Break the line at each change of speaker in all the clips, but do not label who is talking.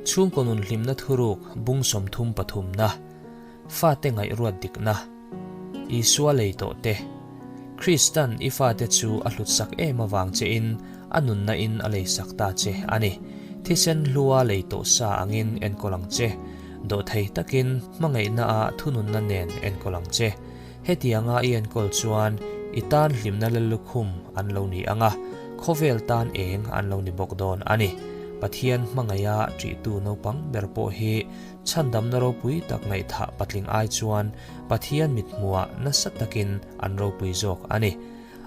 Chhungkaw nun hlimna thuruk bung 33 na, Fate ngaihruat dikna, Isua lei tawh te. Kristan i fate chu a hlutsak em avang che in a nunna in a leisak ta che a ni. Thisen hlua lei tawh sa angin enkawl ang che. Dawhthei takin hmangaihna ah thununna nen enkawl ang che. Hetianga i enkawl chuan i tan hlimna lallukhum an lo ni ang a, khawvel tan eng an lo ni bawk dawn a ni. Pathian hmangaiha ṭihtu naupang ber pawh hi chhandamna ropui tak ngaihthah patling ai chuan Pathian mithmuhah nasa takin an ropui zawk a ni.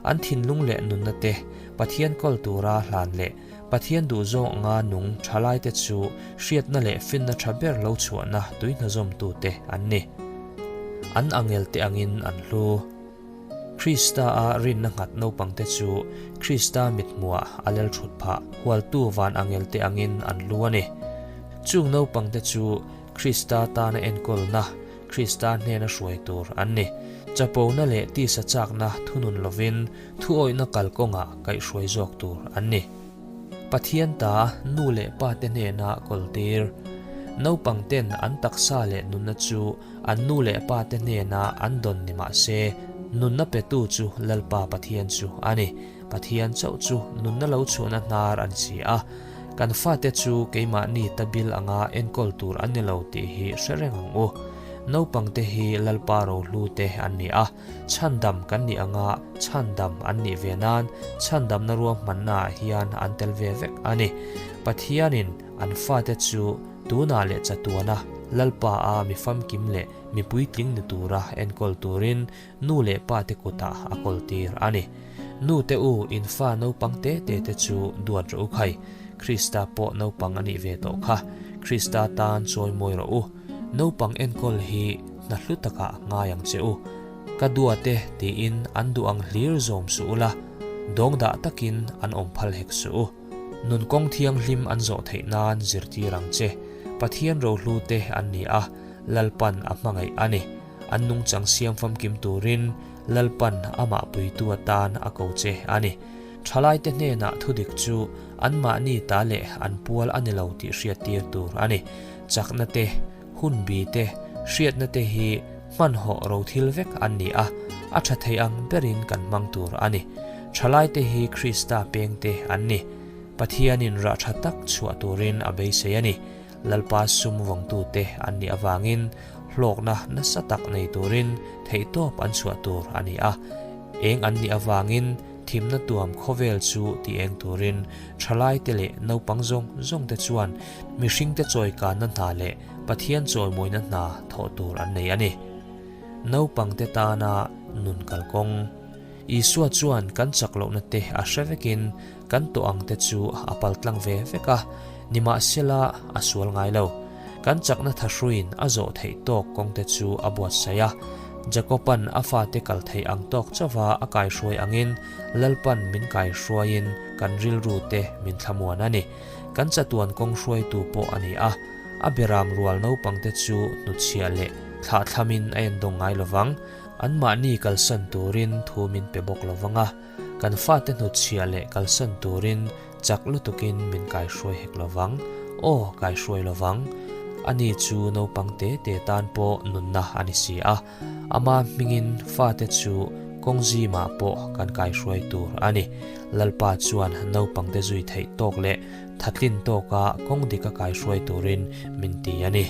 An thinlung leh nunna te Pathian kawl tura hlan leh Pathian duhzawng anga nung ṭhalaite chu hriatna leh finna ṭha ber lo chhuahna tuihnazawmtute an ni. An angel te angin an hlu. Krista-a rinna nghat naupangte chu Krista mithmuah a lel thut phah hualtu van angel te angin an hlu a ni. Chung naupangte chu Krista tana enkawlna, Krista hnena hruai tur an ni. Chapona leh tisa chakna thunun lovin thuawihna kalkawngah kaihhruai zawk tur an ni. Pathian ta nu leh pa te hnena kawltir. Naupang ten an taksa leh nunna chu an nu leh pa te hnena an dawn ni mah se, nunna petu chu Lalpa Pathian chu a ni. Pathian chauh chu nunna lo chhuahna hnar a ni si a. Kan fate chu keimahni ta bil anga enkawl tur an ni lo tih hi hre reng ang u. Naupang te hi Lalpa rohlu te an ni a. Chhandam kan nih anga chhandam an nih ve nan chhandamna ruahmannaah hian an tel ve vek a ni. Pathianin an fate chu tunah leh chatuana Lalpa a mi famkim leh mi puitling ni tura enkawl turin nu leh pa te kutah a kawltir a ni. Nu te u in fa naupang te te te chu duat rawh u khai. Krista pawh naupang a nih ve tawh kha. Krista tan chawimawi rawh u. Naupang enkawl hi hna hlu takah ngai ang che u. Ka duat e tiin an duh ang hlir zawm suh ula, dawng dah takin an awm phal hek suh u. Nun kawng thianghlim an zawh theih nan zirtir ang che. Pathian rohlu te an ni a, Lalpan a hmangaih a ni. An nungchang siam famkim turin Lalpan amah puitu atan a ko che a ni. Thalaite hnenah thudik chu anmahni ta leh an pual a ni lo tih hriattir tur a ni. Chakna te, hun bi te, hriatna te hi hmanhawh ro thil vek an ni a, a tha thei ang berin kan hmang tur a ni. Thalaite hi Krista pengte an ni. Pathianin rah tha tak chhuah turin a beisei a ni. Lalpa sum vawngtute an nih avangin hlawkna nasa tak nei turin theihtawp an chhuah tur a ni a. Eng an nih avangin Thimna tuam khawvel chu ti eng turin thalaite leh naupang zawng zawngte chuan mihringte chawikanna hna leh Pathian chawimawina hna thawh tur an nei a ni. Naupangte tana nun kalkawng. Isua chuan kan chak lohna te a hre vekin kan tawh ang te chu a paltlang ve vek a, nimahsela a sual ngai lo. Kan chakna thahruiin a zawh theih tawk kawngte chu a buatsaih a. Jakoban a fate kal theih ang tawk chauha a kaihruai angin Lalpan min kaihruaiin kan rilru te min thlamuan a ni. Kan chatuan kawng hruaitu pawh a ni a, a beram rual naupangte chu hnutchhiah leh thlahthlamin a endawng ngai lovang. Anmahni kalsan turin thu min pe bawk lovang a, kan fate hnutchhiah leh kalsan turin Chak lutukin min kaihruai hek lovang, aw kaihruai lovang, ani chu naupang te te tan pawh nunna a ni si a, ama hmingin fate chu kawng zimah pawh kan kaihruai tur a ni. Lalpa chuan naupang te zui theih tawk leh thatlin tawka kawng dika kaihruai turin min ti a ni.